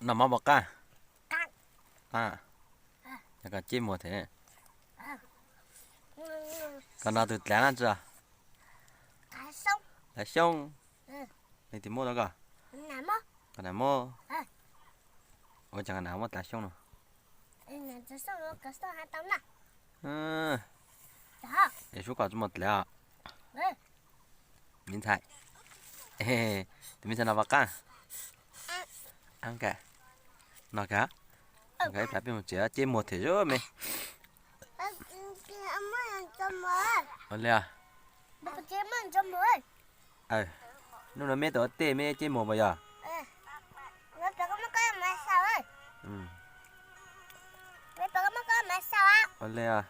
Noj mov pom qab. Qab. Yog koj ceb muag them. Koj noj tus dlav na tsi? Dlav xyoob. Leej twg muab rau koj? Koj nam muab. Ua cas koj nam muab dlav xyoob no? Es sub koj tsi muaj dlav os. Me ntxhais. Tus me ntxhais no pom qab. Noj kawg. Ib plag peb mus tsev ceb muag them zog me. Ua li os. Hnub no me tau ua tej me ceb muag puas yog? Ua li os.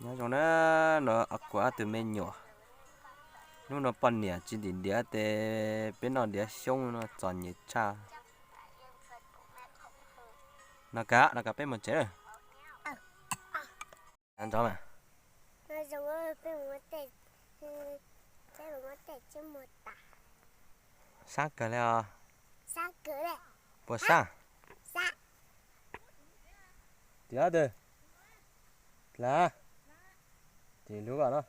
Nyob zoo na, no kuv ob tug me nyuam. Hnub no poj niam tsis ntim diav tes peb noj diav xyoob no txom nyem tshaj. Noj kawg, noj kawg peb mus tsev. Nrov mas. Sab kawg li os. Puas sab? Tim ob tug. Dlav. Tim lub ko no.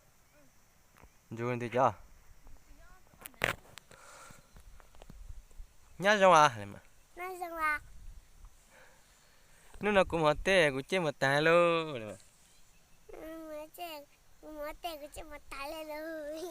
Ntsug nti cov. Nyob zoo as. Hnub no kuv mus ua teb kuv ceb muag tag lauj. Kuv mus ua teb kuv ceb muag tag lauj.